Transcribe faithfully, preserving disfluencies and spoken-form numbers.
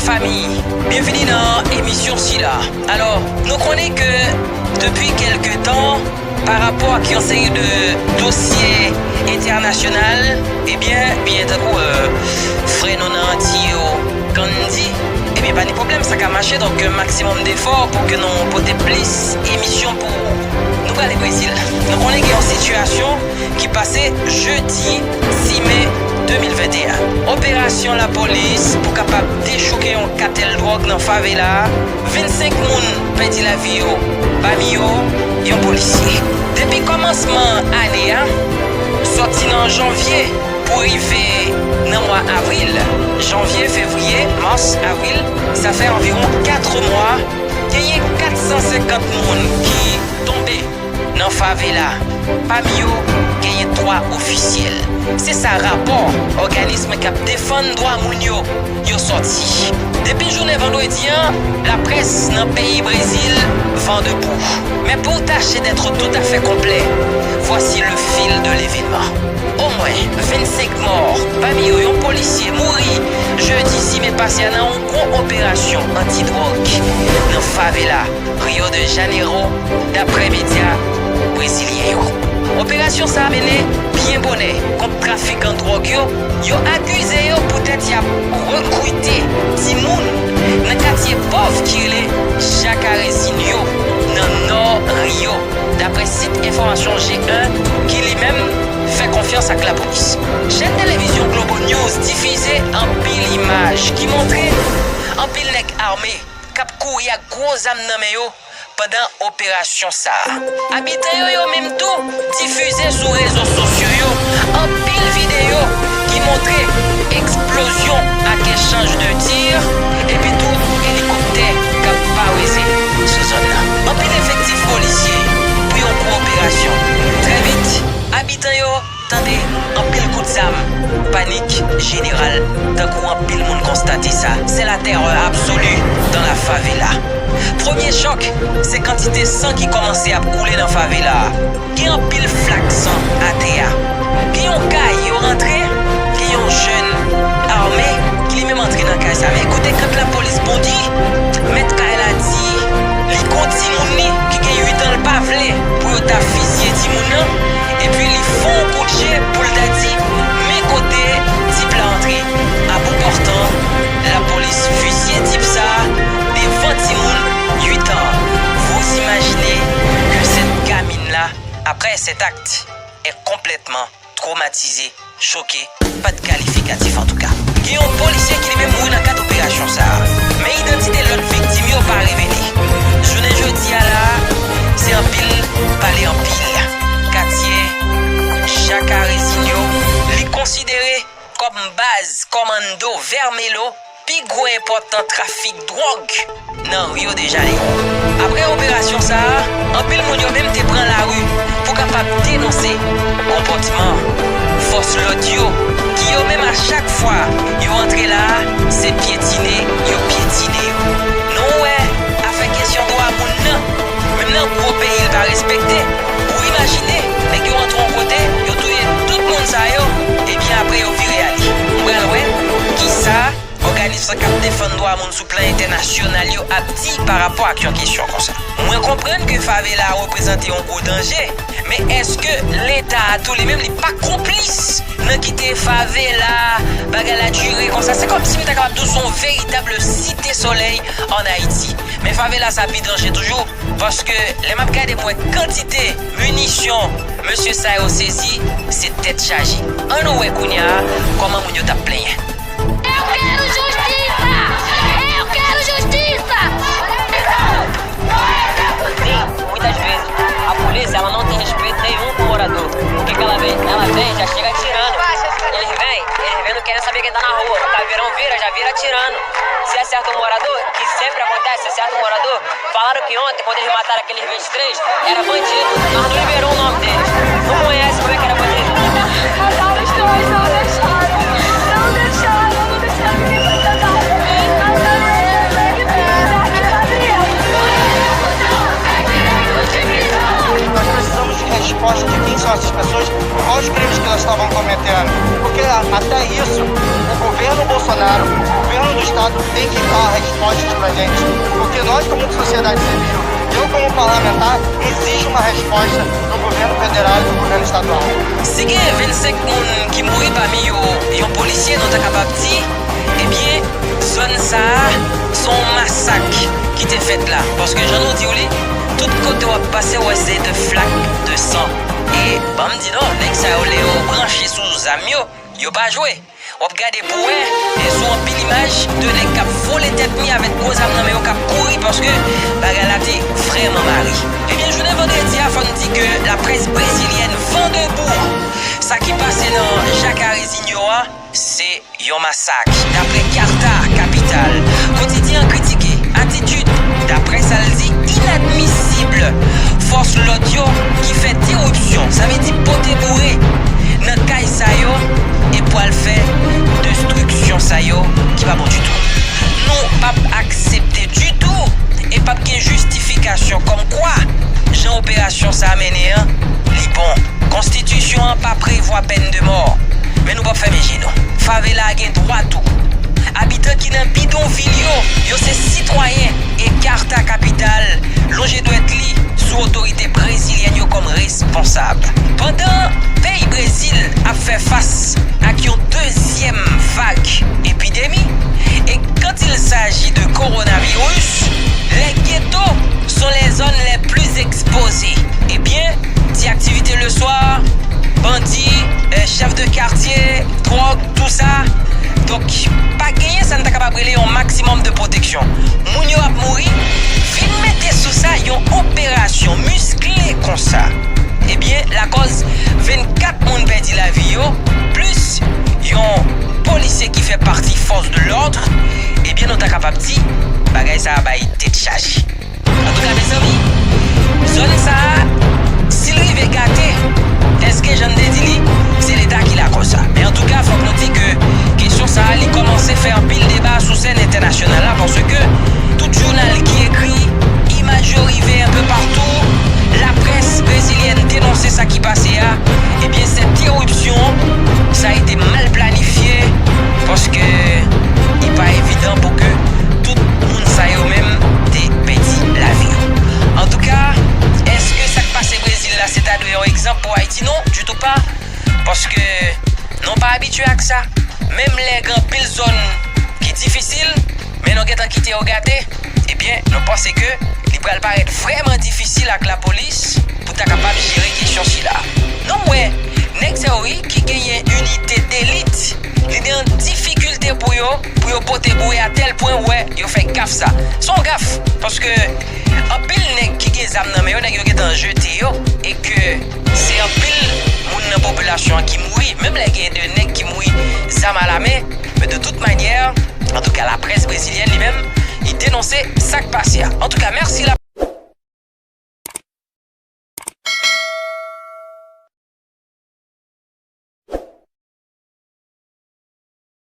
Fanmi, byenvini nan emisyon sila. Alò, nou konnen ke depi kèlke tan, pa rapò ak yon seri de dosye entènasyonal, ebyen, byen tankou, euh, frè nou nan Antiy yo, Candy, ebyen, pa ni pwoblèm, sa ka mache, donk, un maximum d'efforts pou ke nou pote plis emisyon pou ou. Nou prale Brezil. Nou konnen gen yon sitiyasyon ki pase jedi sis me de mil venteyen. Operasyon lapolis pou kapab dechouke yon katèl dwòg nan favela a. Vennsenk moun pèdi lavi yo, pami yo, yon polisye. Depi kòmansman ane a, sòti nan janvye pou rive nan mwa avril, janvye, fevriye, mas, avril, sa fè anviwon kat mwa, genyen kat san senkant moun ki tonbe nan favela. Pami yo, genyen twa ofisyèl. Se sa rapò òganis k ap defann dwa moun yo, yo sòti. Depi jounen vandredi an, laprès nan peyi Brezil van debou. Mais pour tâcher d'être tout à fait complet, voici le fil de l'événement. Omwen vennsenk mò, pami yo yon polisye, mouri jedi sis me pase a nan yon gwo operasyon anti-dwòg nan favela Rio de Janeiro, daprè medya brezilyen yo. Operasyon sa a mennen byen bonè kont trafikan dwòg yo. Yo akize yo poutèt y ap rekrite timoun nan katye pòv ki rele Jacarezinho, nan nò Rio, daprè sit enfòmasyon G un, ki li menm fè konfyans ak lapolis. Chèn televizyon Globo News difize anpil imaj ki montre anpil nèg ame k ap kouri ak gwo zam nan men yo pandan operasyon sa a. Abitan yo, yo menm tou, difize sou rezo sosyo yo anpil videyo ki montre eksplozyon ak echanj de tir, epi tou elikoptè k ap paweze sou zòn nan. Anpil efektif polisye pou yon gwo operasyon. Trè vit, abitan yo tande anpil kout zam, panik jeneral, tankou anpil moun konstate sa. C'est la terreur absolue dans la favela. Premye chòk, se kantite san ki kòmanse ap koule nan favela a. Gen anpil flak san atè a. Gen yon kay yo rantre, gen yon jèn ame ki li menm antre nan kay sa. Men koute kant lapolis bondi, mèt kay la di li gon timoun li ki gen uit an, l pa vle pou yo ta fizye timoun nan, epi li fè yon kout je pou l ta di men kote tip la antre. Aboupòtan, lapolis fizye tip sa a devan timoun uit an. Vous imaginez que cette gamine-là, après cet acte, est complètement traumatisée, choquée, pa de kalifikatif antouka. Gen yon polisye ki li menm mouri nan kad operasyon sa a. Men idantite lòt viktim yo pa revele. Jounen jodi a la a, se anpil pale anpil. Katye Jacarezinho, li konsidere kòm baz kòmando Vermelho, pi gwo enpòtan trafik dwòg nan Rio de Janeiro. Apre operasyon sa a, anpil moun yo menm te pran lari pou kapab denonse konpòtman fòs lòd yo, ki yo menm a chak fwa yo antre la a, se pyetine yo pyetine yo. Nou wè afè kesyon dwa moun nan, menm nan gwo peyi l pa respekte. Ou imajine, nèg yo antre yon kote, yo touye tout moun sa yo, epi apre yo vire ale. Nou pral wè kisa òganis k ap defann dwa moun sou plan entènasyonal yo ap di pa rapò ak yon kesyon konsa. Mwen konprann ke favela a reprezante yon gwo danje, men èske Leta a tou li menm li pa konplis nan kite favela bagay la dire konsa? Se kòmsi m ta kapab di w se yon veritab site solèy ann Ayiti. Men favela sa pi danje toujou, paske lè m ap gade m wè kantite minisyon mesye sa yo sezi, se tèt chaje. Ann nou wè kounye a kòman moun yo t ap plenyen. Eu quero justiça! Eu quero justiça! Muitas vezes, a polícia, ela não tem respeito nenhum com o morador. O que que ela vem? Ela vem, já chega atirando. Eles vêm, eles vêm, não querem saber quem tá na rua. O caveirão vira, já vira atirando. Se acerta um morador, que sempre acontece, se acerta um morador, falaram que ontem, quando eles mataram aqueles vinte e três, era bandido, mas não liberou o nome deles. Não conhece como é que era bandido. Mataram os dois, não deixaram. Não deixaram, não deixaram ninguém pra cantar. Mataram os dois, como é que pode? Aqui, Gabriel. Nós precisamos de resposta de quem são essas pessoas, quais os crimes que elas estavam cometendo. Porque a, a É isso, o governo Bolsonaro, o governo do Estado tem que dar respostas pra gente, porque nós, como sociedade civil, eu, como parlamentar, exijo uma resposta do governo federal e do governo estadual. Si gen vennsenk moun ki mouri, pami yo yon polisye, nou ta kapab di, ebyen, zòn sa a se yon masak ki te fèt la. Paske, jan nou di w li, tout kote w ap pase, w wè se de flak de san. E ban m di nou, nèg sa yo, lè yo branche sou zam yo, yo pa jwe. W ap gade pou wè, e sou anpil imaj de nèg k ap vole tèt mi avèk gwo zam nan men yo k ap kouri paske bagay la te vrèman mare. Ebyen, jounen vandredi a, fò n di ke laprès brezilyèn van debou. Sa ki pase nan Jacarezinho a, se yon masak. Daprè Carta Capital, kotidyen an kritike atitid, daprè sa l di, inadmisib fòs lòd yo ki fè diripsyon, sa vle di pote boure nan kay sa yo e pral fè destriksyon sa yo ki pa bon ditou. Nou p ap aksepte ditou e p ap gen jistifikasyon kòmkwa jan operasyon sa a mennen an, li bon. Konstitisyon an pa prevwa pèn de mò, men nou p ap fèmen je nou. Favela a gen dwa tou. Abitan ki nan bidonvil yo, yo se sitwayen e Carta Capital lonje dwèt li sou otorite brezilyèn yo kòm responsab. Pandan peyi Brezil ap fè fas ak yon dezyèm vag epidemi, e quand il s'agit de coronavirus, les ghettos sont les zones les plus exposées. Ebyen, ti aktivite le swa, bandi, eh, chèf de katye, dwòg, tou sa. Donk, pa genyen sa n ta kapab rele yon maksimòm de pwoteksyon. Moun yo ap mouri, vin mete sou sa yon operasyon miskle konsa. Ebyen, lakòz vennkat moun pèdi lavi yo, plis yon polisye ki fè pati fòs de lòd, ebyen, nou ta kapab di, bagay sa a bay tèt chaje. Antouka, mezanmi, zòn sa a, si l rive gate, èske jan n te di li, se Leta ki lakòz sa? Men antouka, fòk nou di ke kesyon sa a, li kòmanse fè anpil deba sou sèn entènasyonal la, paske tout jounal ki ekri, imaj yo rive enpe patou, laprès brezilyèn denonse sa ki pase a, ebyen, sèt iripsyon, sa a te mal planifye, paske li pa evidan pou ke tout moun sa yo menm te pèdi lavi yo. Antouka, èske sa k pase Brezil la, se ta dwe yon egzanp pou Ayiti? Non, ditou pa. Paske nou pa abitye ak sa. Menm lè gen anpil zòn ki difisil, men nou gentan kite yo gate, ebyen, nou panse ke li pral parèt vrèman difisil ak lapolis pou ta kapab jere kesyon sila. Nou wè, nèg sa yo, wi, ki genyen inite delit, li gen difikilte pou yo, pou yo pote boure a tèl pwen, wè, yo fè gaf sa. Se yon gaf, paske anpil nèg ki gen zam nan men yo, nèg yo gentan jete yo, e ke se anpil moun nan popilasyon an ki mouri, menm lè gen de nèg ki mouri zam alamen, men de tout manyè, antouka, laprès brezilyèn li menm, li denonse sa k pase a. Antouka, mèsi la.